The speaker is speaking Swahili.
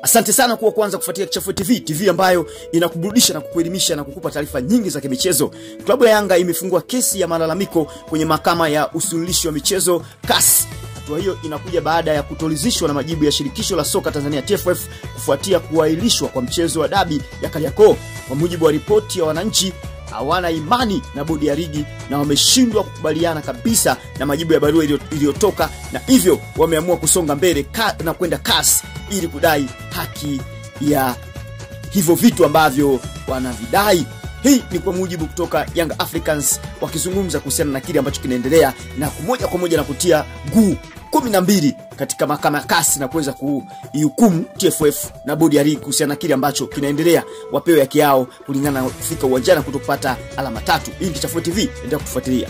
Asante sana kuwa kwanza kufuatilia Kichafue TV, TV ambayo inakuburudisha na kukuelimisha na kukupa taarifa nyingi za kimichezo. Klabu ya Yanga imefungua kesi ya malalamiko kwenye mahakama ya usuluhishi wa michezo CAS. Hatua hiyo inakuja baada ya kutoridhishwa na majibu ya shirikisho la soka Tanzania TFF kufuatia kuahirishwa kwa mchezo wa dabi ya Kariakoo. Kwa mujibu wa ripoti ya Wananchi, hawana imani na bodi ya ligi na wameshindwa kukubaliana kabisa na majibu ya barua iliyotoka, na hivyo wameamua kusonga mbele na kwenda CAS ili kudai haki ya hivyo vitu ambavyo wanavidai. Hii ni kwa mujibu kutoka Young Africans wakizungumza kuhusiana na kile ambacho kinaendelea na moja kwa moja na kutia guu 12 katika mahakama ya CAS na kuweza kuihukumu TFF na bodi ya ligi kuhusiana na kile ambacho kinaendelea, wapewe haki yao kulingana na kufika uwanjani kutopata alama 3. Hii ni Kichafue TV, endelea kufuatilia.